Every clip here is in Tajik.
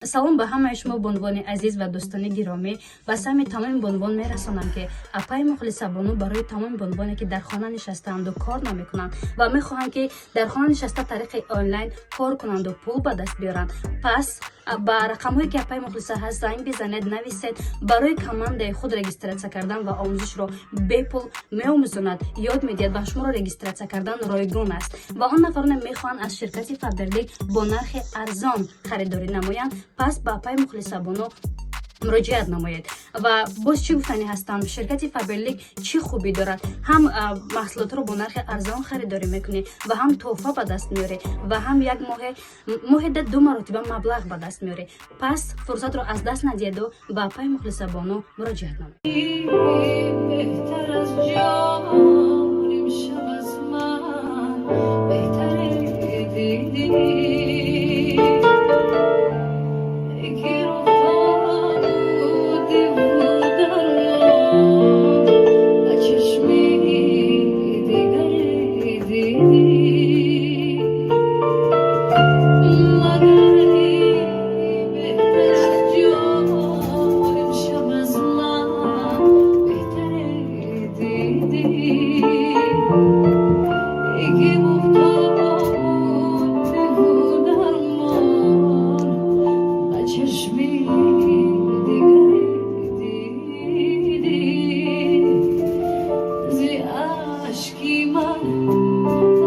Салом ба ҳамаи шумо, бонувони азиз ва дӯстони гиромӣ. Ба самъи тамоми бонувон мерасонам, ки апаи Мухлисабону барои тамоми бонувоне, ки дар хона нишастаанду кор намекунанд ва мехоҳанд, ки дар хона нишаста тариқи онлайн кор кунанду пул ба даст биёранд, пас ба рақамҳое, ки апаи Мухлиса ҳаст, занг бизанед, нависед. Барои командаи худ регистрация кардан ва омӯзишро бепул меомӯзонад, ёд медиҳад ва шуморо регистрация кардан ройгон аст. Ва он нафароне мехоҳанд аз ширкати Фаберлик бо нархи арзон харидорӣ намоянд, пас ба апаи Мухлисабону муроҷиат намоед. Ва боз чӣ гуфтанӣ ҳастам? Ширкати Фаберлик чӣ хубӣ дорад? Ҳам маҳсулотро бо нархи арзон харидорӣ мекунӣ ва ҳам тӯҳфа ба даст меорӣ ва ҳам як моҳе ду маротиба маблағ ба даст меорӣ. Пас фурсатро аз даст надиҳеду ба апаи Мухлисабону муроҷиат намоед. Беҳтар аз ҷон имшаб аз ман беҳтаре дидӣ, ки рух диву дармон ба чашми дигаре дидӣ, магар беҳтар аз ҷон имшаб аз ман беҳтаре дидӣ, ки муфтодиву дармон ба чашми дигаре дидӣ, зи ашки ман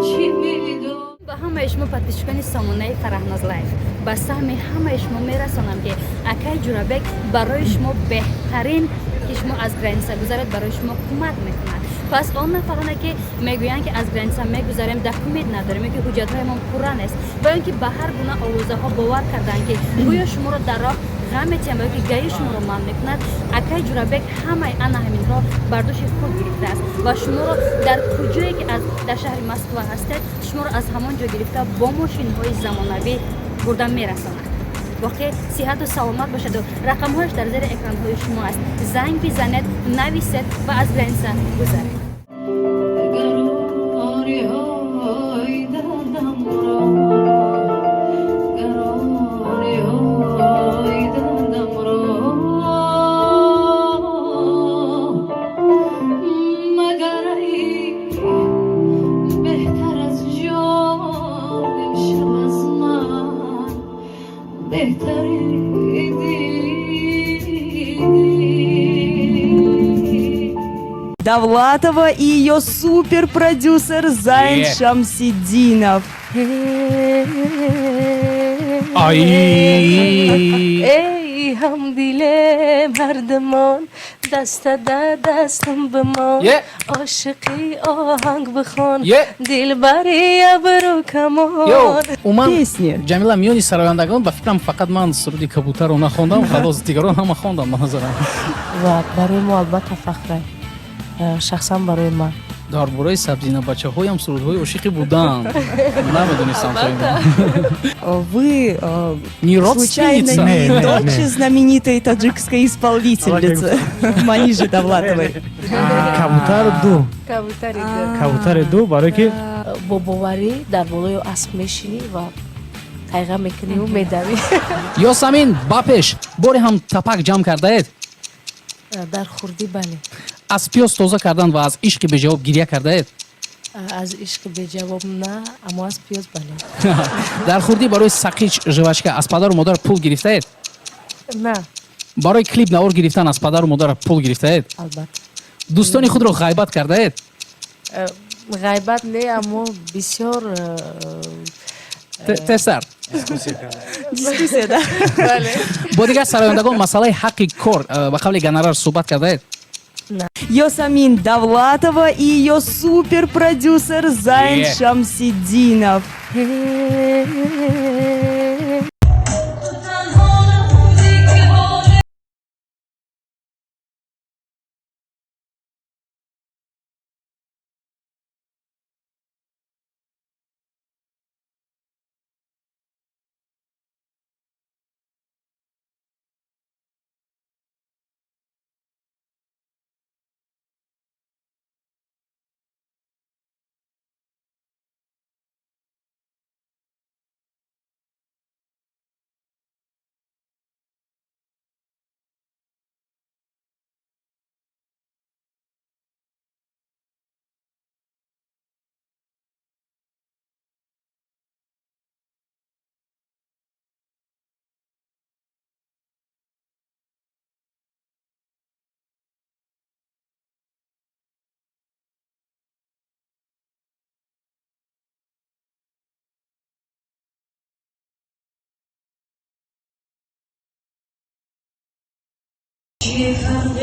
чӣ медонӣ? Ба ҳамаи шумо, подписчикони сомонаи Фараҳноз Лайф, ба саҳми ҳамаи шумо мерасонам, ки акай Ҷурабек барои шумо беҳтарин, ки шумо аз граница гузаред, барои шумо кӯмак мекунад. Пас он нафароне, ки мегӯянд, ки аз граница мегузарем, документ надорем ё ки ҳуҷҷатҳоямон пурра нест ва ё ки ба ҳар гуна овозаҳо бовар карданд, ки гӯё шуморо дар роҳ ғам метиҳам ё ки ГАИ шуморо манъ мекунад, акай Ҷурабек ҳамаи ана ҳаминро бар дӯши худ гирифтааст ва шуморо дар куҷое ки дар шаҳри Москва ҳастед, шуморо аз ҳамон ҷо гирифта бо мошинҳои замонавӣ бурда мерасонад. Боқӣ сиҳату саломат бошаду рақамҳояш дар зери экранҳои шумо аст. Занг бизанед, нависед ва аз граница гузаред. Гарониҳои дардамро, гарониҳои дардамро, магар ай беҳтар аз ҷон имшаб аз ман беҳтаре дидӣ. Давлатова и ее суперпродюсер Зайн Шамсидинов. Ай. Эй, ҳамдиле мардумон, даста да дастам бимон, ошиқӣ оҳанг бихон, дилбари абру камон. Уман. Песни. Ҷамила, миёни сарояндагон, ба фикрам, фақат ман суруди Кабутарро нахондам, халос, дигарон ҳама хондам, ба назарам. Ва барои мо албатта фахре. Шахсан барои ман. Дар бораи сабзинабачаҳоям сурудҳои ошиқӣ буданд, намедонистам то ин. Вы Не случайно родственница? не Не, не, дочь не. знаменитой таджикской исполнительницы Манижи Давлатовой? Кабутар ду. Кабутари. Кабутари ду, барое ки Бо боварӣ дар болои асп мешинӣ ва тайға мекуниву медавӣ. Ёсамин, ба пеш боре ҳам тапак ҷамъ кардаед? Дар хурдӣ, бале. Аз пиёз тоза кардан ва аз ишқи беҷавоб гиря кардаед? Аз ишқи беҷавоб на, аммо аз пиёз бале. Дар хурдӣ барои сақич, жвачка аз падару модар пул гирифтаед? На. Барои клип навор гирифтан аз падару модар пул гирифтаед? Албатта. Дӯстони худро ғайбат кардаед? Ғайбат не, аммо бисёр Тезтар. Дискуссия, да? Бале. Бо дигар сарояндагон масъалаи ҳаққи кор, ба қавли гонорар, суҳбат кардаед? Йосамин Давлатова и ее суперпродюсер Зайн Шамсидинов. Танҳо набудӣ, ки ҳоли چیه فرق؟